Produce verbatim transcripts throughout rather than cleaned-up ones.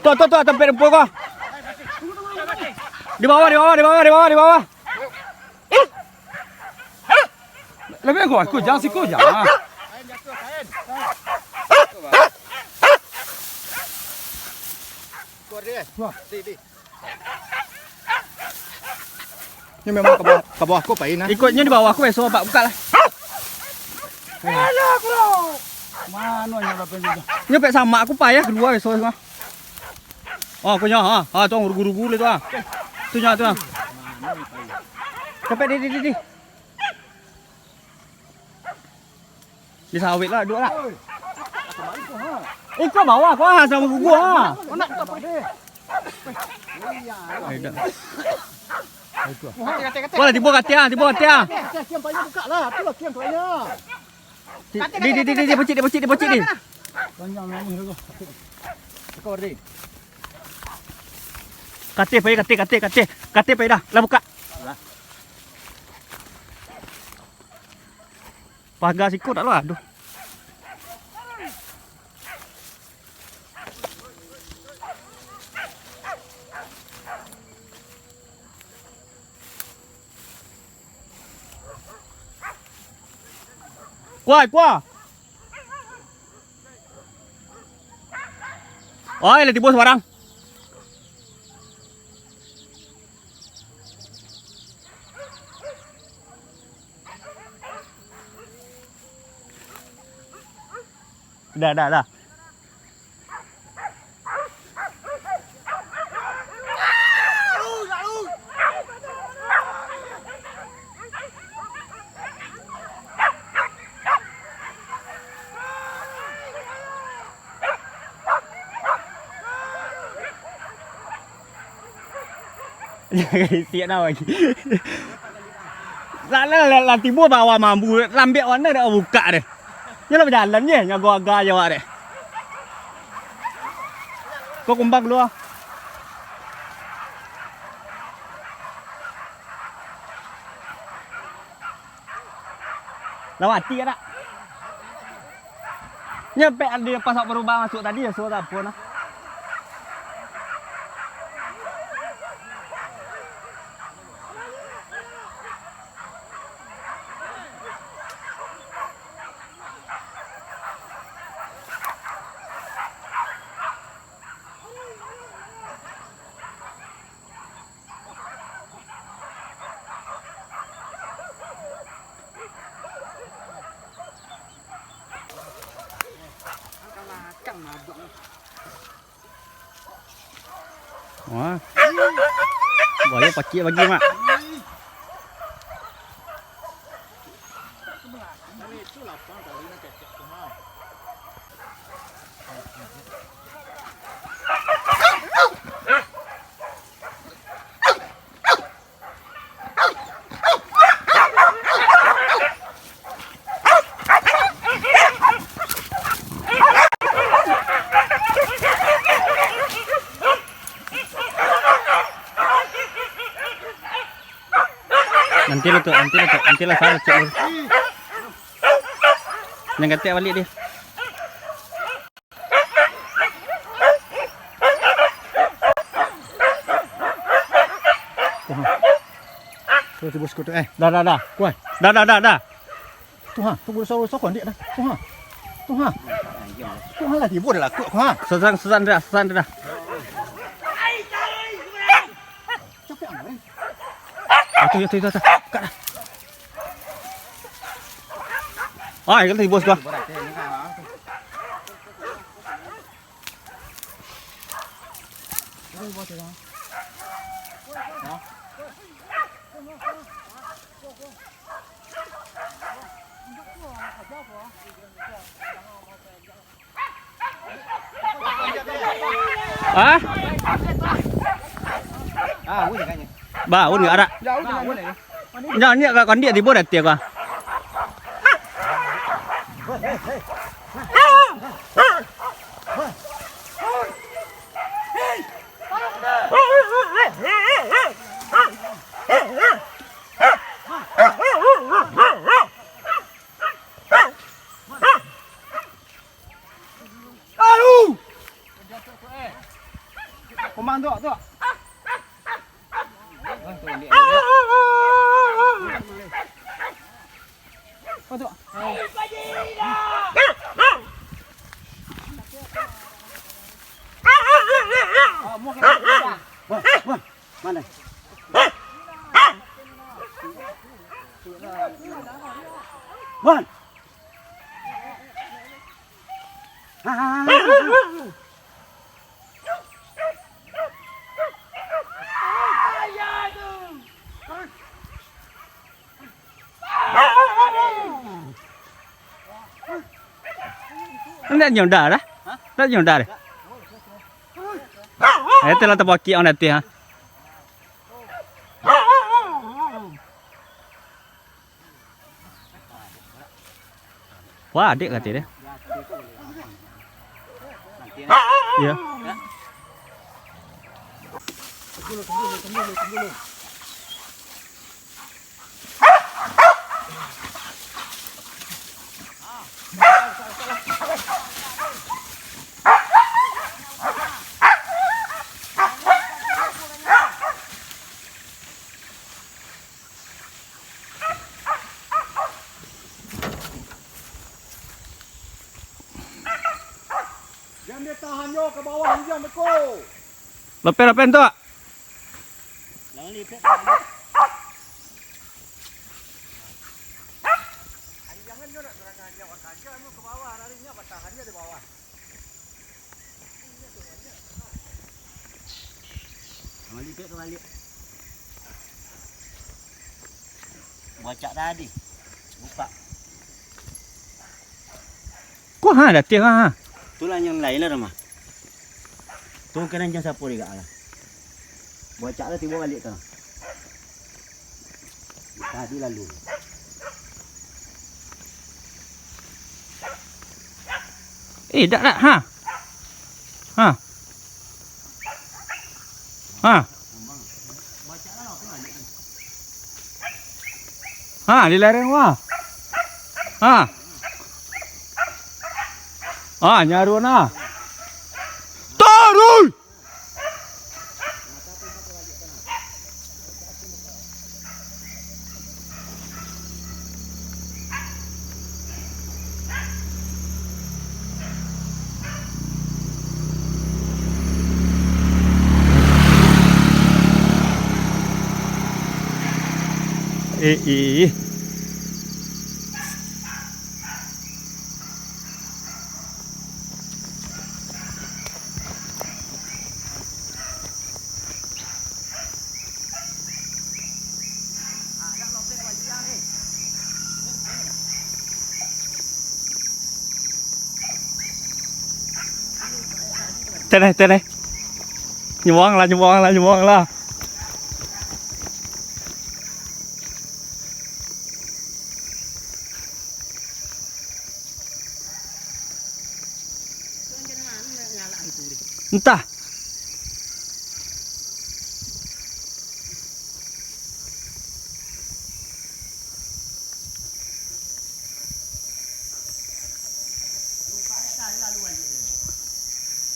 Tu, tu, tu, tampek rumput ko. Di bawah, di bawah, di bawah, di bawah, di bawah. Lebih ko, ko, jan siko, jan. Wah. Nyo memang ka bawah, ka bawah ko pai nah. Ikutnyo di bawah ko, beso abak bukak lah. Mano nyo lah pengen tu? Nyo pek samak ko payah kalua beso mah. Oh, ko nyo, ha, ha, tu rugu-rugu lah tu, ha. Tu nyo, tu nyo. Capek, di, di, di, di. Di sawit lah, duduak lah. Iko bawah, ko ha, samo guguah ha. Ayo, dah. Wah, lah, tibo katia, tibo katia. Di, di, di, di, di, pocik, di, pocik, di, pocik, di. Katia pai, katia, katia, katia. Katia pai dah, lah bukak. Paga siko tak lo ado. Kuah, kuah. Oi, lah tibo sabarang. Dah, dah, dah. Siap dah lagi. Lah, lah, lah, lah tibo bawah mambu, lambek warna dah bukak deh. Nyo lah bajalan je, nyo agak-agak je awak deh. Ko kumbang kalua. Lawati ka tak? Nyo pek ado pasak barubah masuak tadi, ya, suah tak apo nah. Wah. Buayo pacik bagi, Mak. Nanti lah tu, nanti lah tu, nanti lah salah cek dulu. Yang katik balik dia. Tuh, tibo sekutu, eh. Dah, dah, dah. Kuat. Dah, dah, dah, dah. Tuh, ha. Tunggu, sawo, sawo, ndik dah. Tuh, ha. Tuh, ha. Tuh, ha, lah tibo dah lah, kuat, ha. Susan, Susan dah, Susan dah. Capek amat, eh. Itu, itu, itu, itu. Kak dah. Ah, itu bos gua. Ah? Ba, un ka arak. Nyo, nyo ka kondiak tibo dah tiak ka. Wan. Ndak nyo dah, dah? Ndak nyo dah, deh? Eh, telah tabakik ang datang, ha? Wah, adik kata dia. Iya. Jan ditahan nyo ka bawah, jan beko. Lapeh, lapeh tu, Wak. Jangan lipek. Jangan nyo nak serangan nyo, ka bawah, lari nyo batahan nyo di bawah. Kambali, Pek, kambali. Bacak tadi. Buka. Ko ha, datang ha. Tu lah yang lain lah, Ramah. Tu kadang jam sapo dek lah. Bacak lah tibo baliak tu. Tadi lalu. Eh, dak, dak. Ha. Ha. Ha. Ha, di lereng wah. Ha. Ha, nyaru nah. Taruih. Eh, eh. Teneh, teneh. Nyuang lah, nyuang lah, nyuang lah. Entah.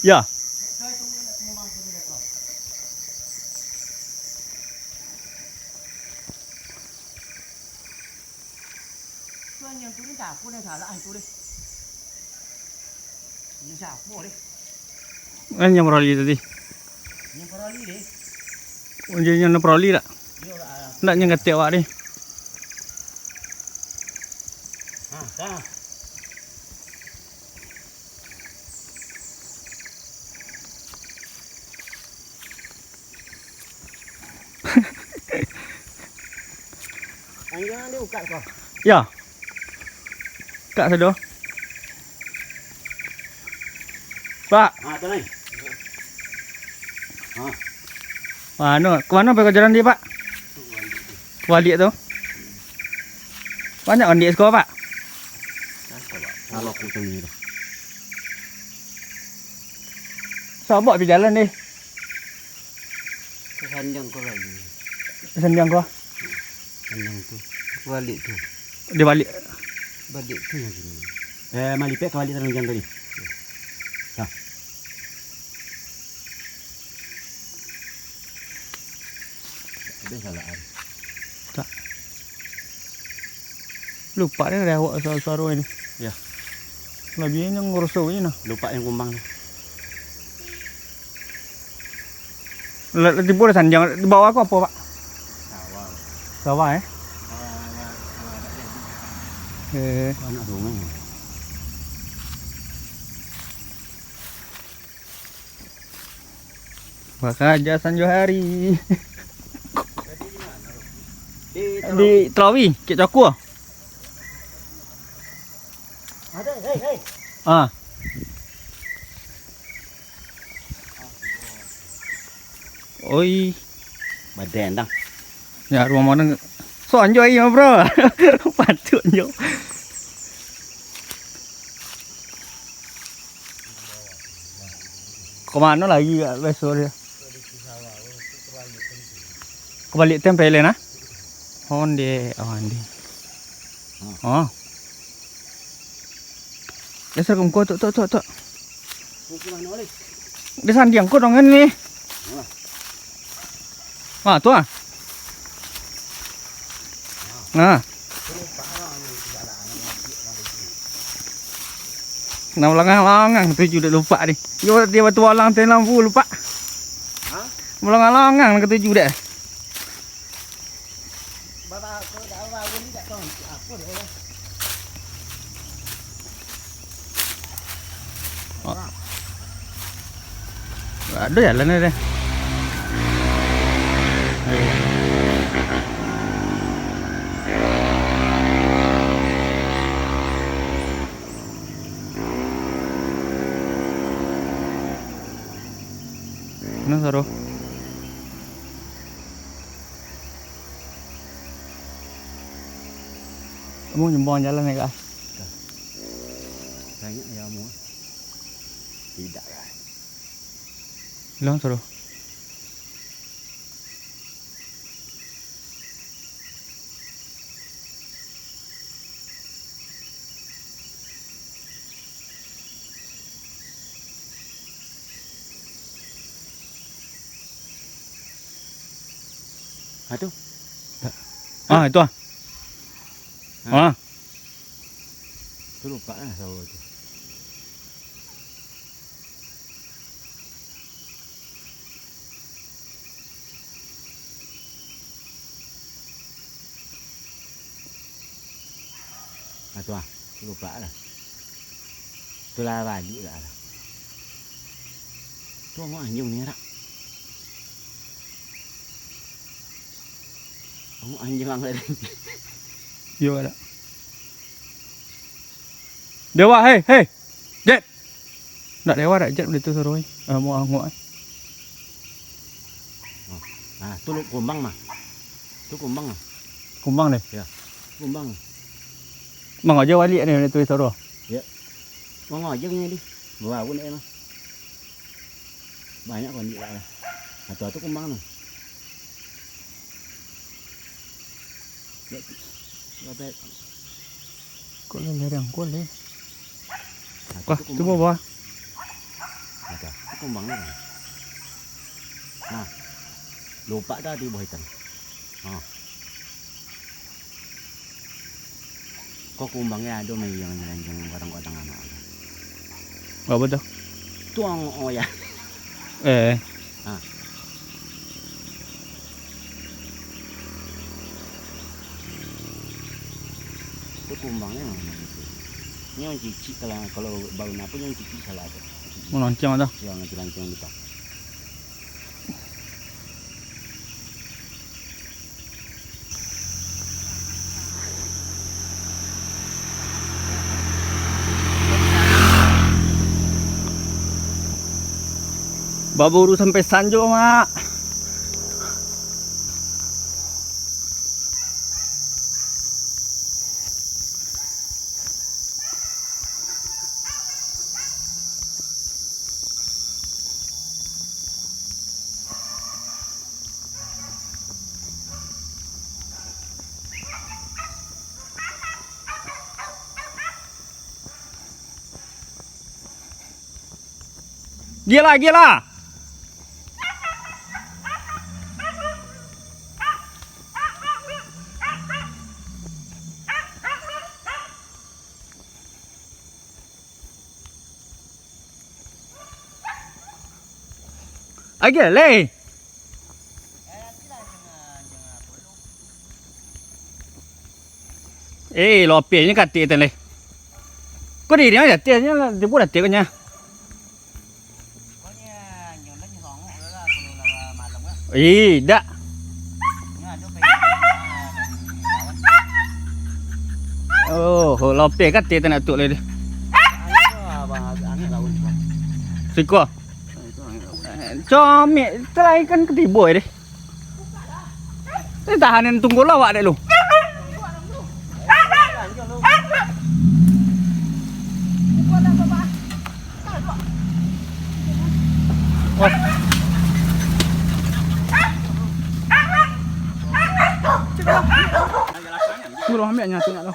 Ya. Tu yang tu ni siapa yang salah tu deh? Ini siapa deh? Kan yang paroli tadi. Yang paroli deh. Oh, dia yang paroli tak? Yo, ah. Ndak yang katik awak deh. Ha, dah. Anjing dia ukat ko. Ya. Kak sado. Pak. Ha, tu lai. Ha. Wah, anu, ka mano pai ko jalan dia, Pak? Baliak tu. Banyak kan di siko, Pak? Kalau aku tanya dah. Sobok pi jalan deh. Sandiang ko lagi. Sandiang ko? Sandiang tu. Baliak tu. Dia baliak. Baliak tu yang sini. Eh, malipek ka baliak tanang hujan tadi. Dah. Ada salah ari. Tak. Lupa deh dari awak suaro-suaro ini. Ya. Labiahnyo nguruso ini nah. Lupa yang kumbang. Lah, lah tibo lah sandiang. Di bawah ko apo, Pak? Sawah. Sawah, eh? Sawah, sawah, sawah, tak jadi. Eh. Anak rumah. Bakaja sanjo hari. Di Telawi, Cik Cakua. Ah. Oi. Badan dang. Ya, rumah mana? So, anjo aia, bro. Patut anjo. Ka mano lagi, Kak, beso dia? Kabaliak tempel, nah? Onde, onde. Oh. Dasar ka muko, tok, tok, tok, tok. Di sandiang ko dongan ni. Ah, tu ah. Nah. Nah, balangang-langang tuju dek lupa ni. Yo, dia batu balang teh lampu lupa. Balangang-langang katuju dek. Ado jalan deh. Nah, saruah. Kamu nyumbang jalan ya, Kak? Banyak ya, kamu. Tidak lah. Bilang suruh. Ah, tu. Ah, itu ah. Ah. Tu lupa lah sawo tu. Ah, tu ah, tu lupa lah. Tu lah balik lah. Tu angok anjing ni, Rak. Angok anjing ang tadi. Yo, Rak. Dewa, hei, hei. Jet. Ndak dewa dak, Jet, benda tu suruh, eh. Ah, mau angok, eh. Oh. Nah, tu lu kumbang mah. Tu kumbang mah. Kumbang deh. Ya. Kumbang. Mang aja balik ni, benda tu suruh. Ya. Mang aja ni di. Bawa pun dia mah. Banyak kau ambil lah. Satu-satu kumbang tu. Lihat, lihat. Kok lah lereng, kok leh. Nah, wah, tu kumbang. Bawah. Nah, tu, tu kumbang ni. Nah. Lupa dah di bawah hitam. Ha. Ko kumbangnyo ado mah yang ranjang gadang-gadang anak tu. Apo tu? Tu ang-, oh ya. Eh. Ha. Tu kumbangnyo memang itu. Nyo cicik kalau, kalau baun apo nyo cicik salah tu. Manancang tu. Yang nanti rancang kita. Baburu sampai sanjo, Mak. Gila, gila. Agiah lai. Eh, lopeh nyo katik tu leh. Ko diri nyo jatih nyo lah, tibo jatih ko nyo. Ih, dak. Oh, lopeh katik tu nak tuk leh. Siko. Comik, terakhir kan ketibo deh. Ni tahanin tunggul awak dek lu. Wah. Tunggu lu, ambiak nyo tu, nak lu.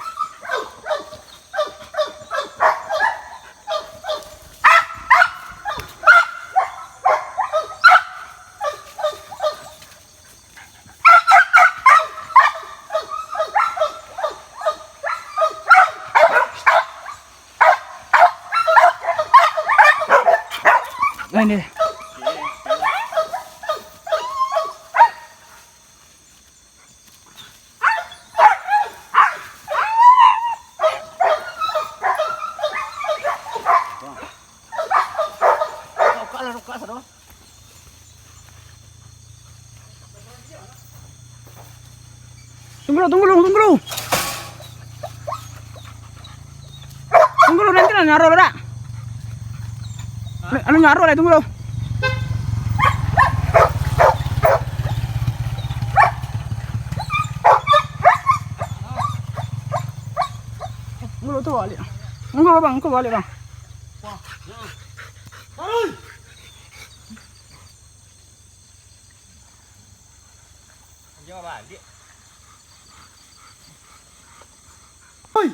Nah, ini. Tunggu lu, tunggu lu, tunggu lu. Tunggu lu, nanti lah nyaro lu dak. Anu, anu nyaro lah, tunggu lu. Tunggu lu tu balik. Tunggu lu, Bang, tunggu balik, Bang. Anjing baliak. Oi.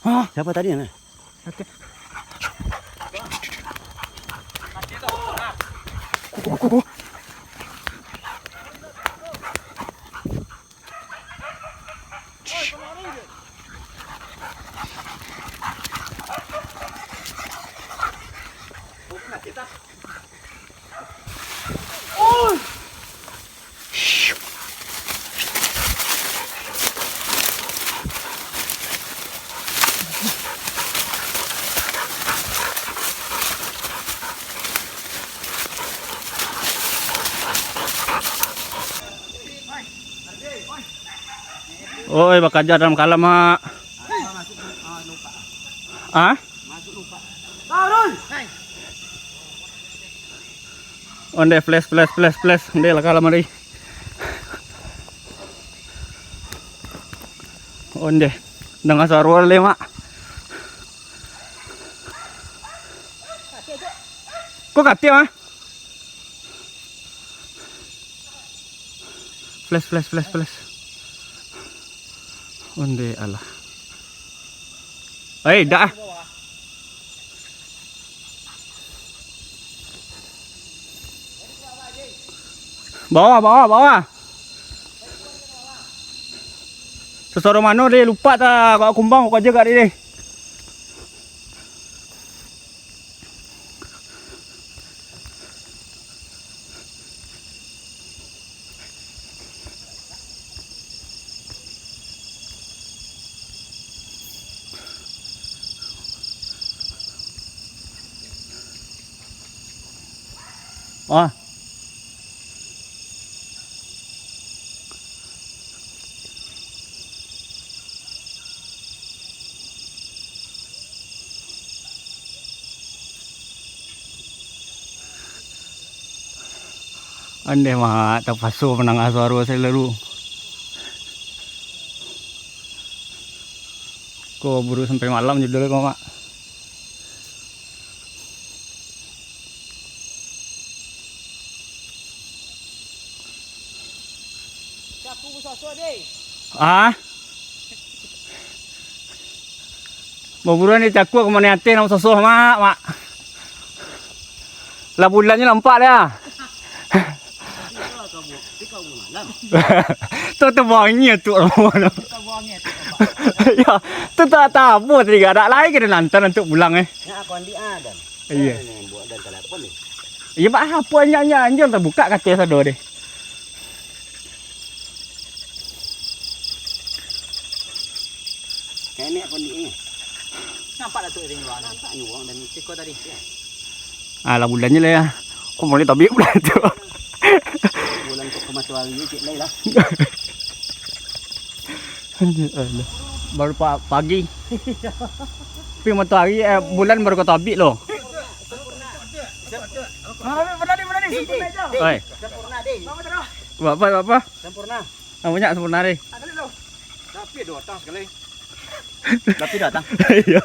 Hah? Siapa tadi, nah? Mati. Kuku, kuku. Oi, bakaja dalam kalam, Mak. Ah? Onde, flash, flash, flash, flash. Onde lah kalam ari. Onde. Danga suaro le, Mak. Ko katik, Mak? Flash, flash, flash, flash. Onde alah. Hei, dak ah. Bawah, bawah, bawah. Sasoro mano deh, lupa ta, kok kumbang, kok aja gak deh. Ah. Andeh, Mak, tapaso mandanga suaro salalu. Ko buru sampai malam judul ko, Mak. Ah? Baburuan di cakua ka mano ateh nak sosoh, Mak, Mak. Lah bulannyo nampak dah. Tu, tu bangih tu. Yo, tu tak tabu tadi, dak lai ka nonton untuk pulang, eh. Iyo. Iyo, bak apo nyo, nyo anjing tabuka kato sado deh. Nampak lah tu ring luar. Nampak ni wong dan siko tadi. Ya. Alah, bulan je lah ya. Kok boleh tabik bulan tu? Bulan kok ke matoari cik lai lah. Aduh, alah. Baru pa-, pagi. Tapi matoari, eh, bulan baru ka tabik lo. Mana, mana, mana, mana, sempurna je. Oi. Sempurna, deh. Buat apa, buat apa? Sempurna. Ah, banyak sempurna, deh. Tapi ada datang sekali. Tapi datang. Iya.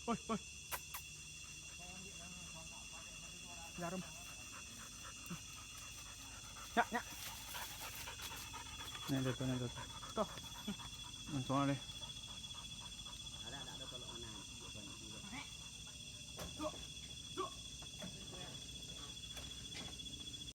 Oi, oi. Jarum. Nyak, nyak. Ni, dia tu, ni, dia tu. Tuh. Langsung lah, deh.